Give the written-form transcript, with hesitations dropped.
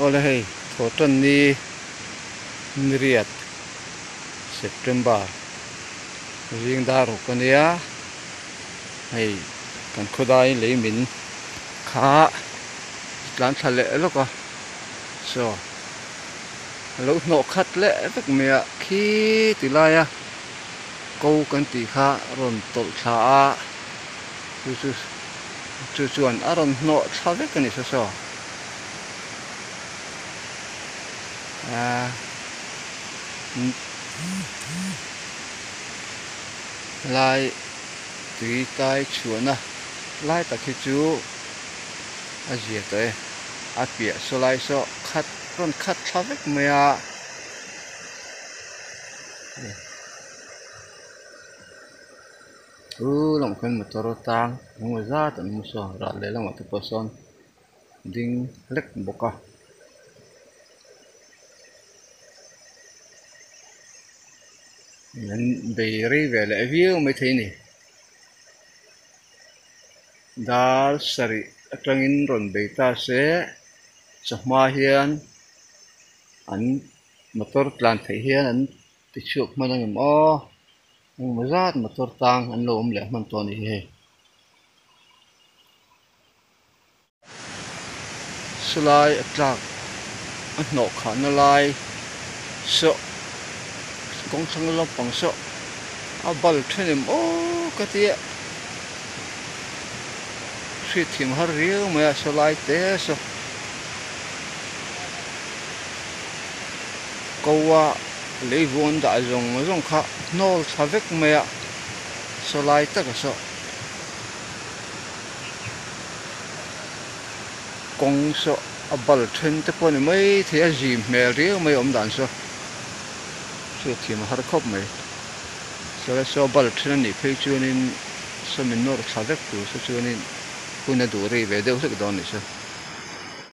Awle hei thawhtan ni niriat September zing dar ruk a nia hei kan khawdai lei min kha tlan thla leh lawk a saw a lo hnawh khat leh vek mai a khi ti lai a ko kan tih kha a rawn tawlh thla a chu chu chu chuan a rawn hnawh thla vek a ni saw saw. Lai tui tai chhuahna lai tak hi chu a zia tawh e a piah saw lai saw khat rawn khat thla vek mai a. Chu lamah khian motor tang engemaw zat an awm saw ral lehlamah te pawh sawn. Ding hlek bawk a. An bei rei ve leh viau maithei a ni. Dar sarih atangin rawn bei ta se chawhma hian an motor tlan theih hian an ti chhuak hman ang em aw engemaw zat motor tang an lo awm leh hman tawh a ni hi hei. Silai a tlak a hnawh khahna lai saw kawng thlang lampang saw a bal then em aw ka ti a hriatthiam har riau mai a sawlai te saw ko a lei vung an dah zawng zawng kha hnawl thla vek mai a sawlai taka saw. Kawng saw a bal then te pawh a ni mai thei a zim hmel riau mai a awm dan saw hriatthiam a har khawp mai chuan saw a bal then a nih phei chuanin saw min nawr thla vek tur saw chuanin hun a duh rei ve deuh hlek dawn a ni saw.